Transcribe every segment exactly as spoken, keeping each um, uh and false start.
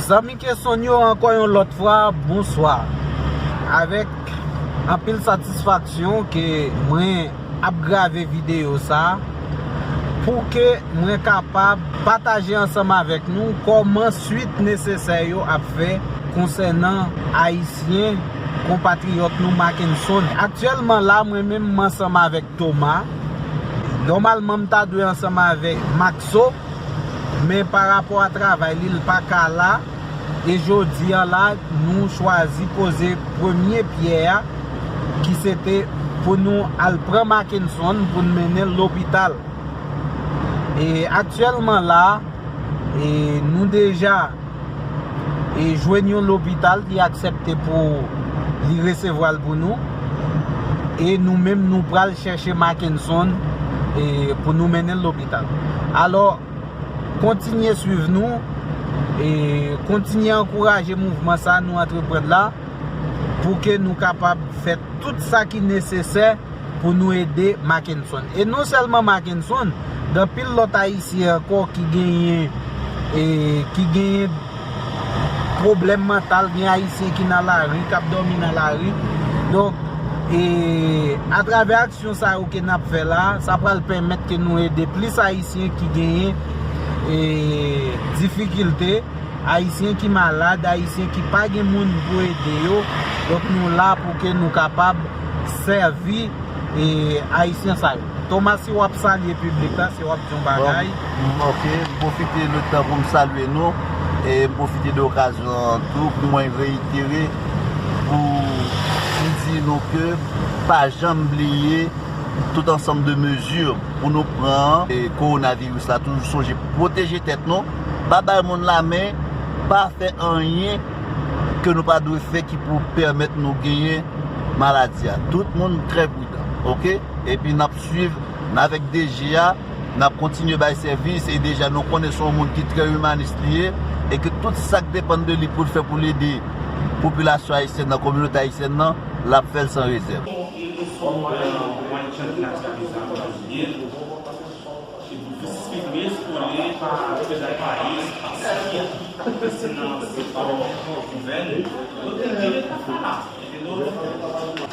Zanmi Kesonn yo, ankò yon lòt fwa, bonswa. Avèk anpil satisfaksyon ke mwen ap grave videyo sa pou ke mwen kapab pataje ansanm avèk nou kòman swit nesesè yo ap fè konsènan Ayisyen konpatriyòt nou Mackenson. Aktyèlman la, mwen menm m ansanm avèk Thomas. Nòmalman, m ta dwe ansanm avèk Maxo, men pa rapò a travay li, l pa ka la. E jodi a la, nou chwazi poze premye pyè a, ki se te pou nou al pran Mackenson pou n mennen l lopital. E aktyèlman la, e nou deja e jwenn yon lopital ki aksepte pou li resevwa l pou nou. E nou menm, nou pral chèche Mackenson e pou nou mennen l lopital. Alò, kontinye swiv nou e kontinye ankouraje mouvman sa nou antreprann la pou ke nou kapab fè tout sa ki nesesè pou nou ede Mackenson. E non sèlman Mackenson, gen anpil lòt Ayisyen ankò ki genyen e ki genyen pwoblèm mantal, gen Ayisyen ki nan lari, k ap dòmi nan lari. Donk, e atravè aksyon sa yo ke n ap fè la, sa pral pèmèt ke nou ede plis Ayisyen ki genyen e difikilte, Ayisyen ki malad, Ayisyen ki pa gen moun pou ede yo. Donk, nou la pou ke nou kapab sèvi e Ayisyen sa yo. Thomas, si w ap salye piblik la, si w ap di yon bagay. Bon, m, ok, m pwofite de tan pou m salye nou, e m pwofite de okazyon an tou pou mwen reitere, pou m di nou ke pa janm bliye tout ansanm de mezi pou nou pran e kowonaviris la. Toujou sonje pwoteje tèt nou, pa bay moun lamen, pa fè anyen ke nou pa dwe fè ki pou pèmèt nou genyen maladi a. Tout moun trè pridan, ok? Epi n ap swiv, n avèk D G a, n ap kontinye bay sèvis, e deja nou konnen se yon moun ki trè imanis li ye, e ke tout sa k depann de li pou l fè pou l ede popilasyon ayisyèn nan, kominote ayisyèn nan, l ap fè l san rezèv.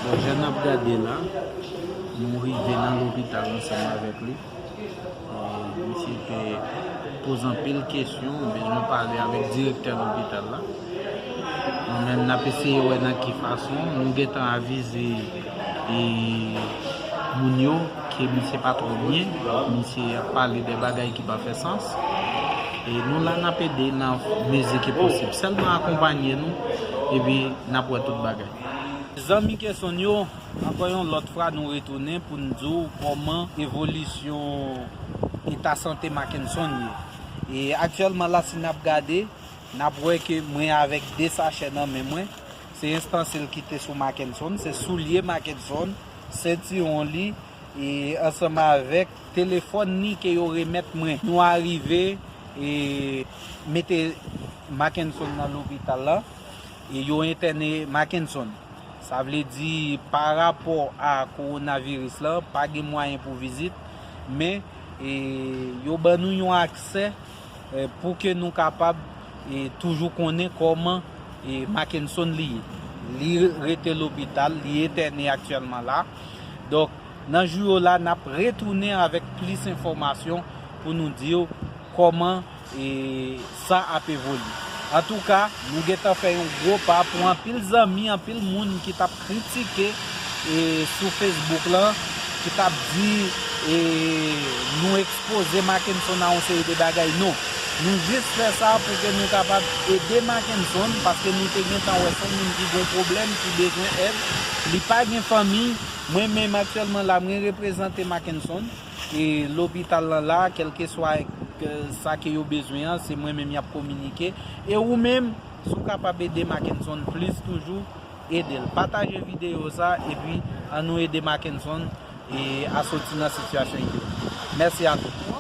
Bon, jan n ap gade la, nou rive nan lopital ansanm avèk li. E misye te poze anpil kesyon, bezwen pale avèk direktè lopital la. Nou menm, n ap eseye wè nan ki fason. Nou gentan avize e moun yo ke misye pa twò byen, donk misye ap pale de bagay ki pa fè sans. E nou la, n ap ede nan mezi ki posib. Sèlman akonpanye nou, epi n ap wè tout bagay. Zanmi Kesonn yo, ankò yon lòt fwa, nou retounen pou n di w kòman evolisyon eta sante Mackenson ye. E aktyèlman la, si n ap gade, n ap wè ke mwen avèk de sachè nan men mwen. Se enstansil ki te sou Mackenson, se soulye Mackenson, sentiwon li, e ansanm avèk telefòn li ke yo remèt mwen. Nou arive e mete Mackenson nan lopital la, e yo entène Mackenson. Sa vle di, pa rapò a kowonaviris la, pa gen mwayen pou vizit, men e yo ban nou yon aksè e pou ke nou kapab e toujou konnen kòman e Mackenson li ye. Li rete lopital, li entène aktyèlman la. Donk, nan jou yo la, n ap retounen avèk plis enfòmasyon pou nou di w kòman e sa ap evolye. Antouka, nou gentan fè yon gwo pa pou anpil zanmi, anpil moun ki t ap kritike e sou Facebook lan, ki t ap di e nou ekspoze Mackenson a yon seri de bagay. Non. Nou jis fè sa pou ke nou kapab ede Mackenson, paske nou te gentan wè se yon moun ki gen pwoblèm, ki bezwen èd, li pa gen fanmi. Mwen menm aktyèlman la, mwen reprezante Mackenson. E lopital lan la, kèlkeswa, e, sa ke yo bezwen an, se mwen menm y ap kominike. E ou menm, si w kapab ede Mackenson plis toujou, ede l. Pataje videyo sa, epi ann nou ede Mackenson e a soti nan sitiyasyon li ye. Mèsi a tout.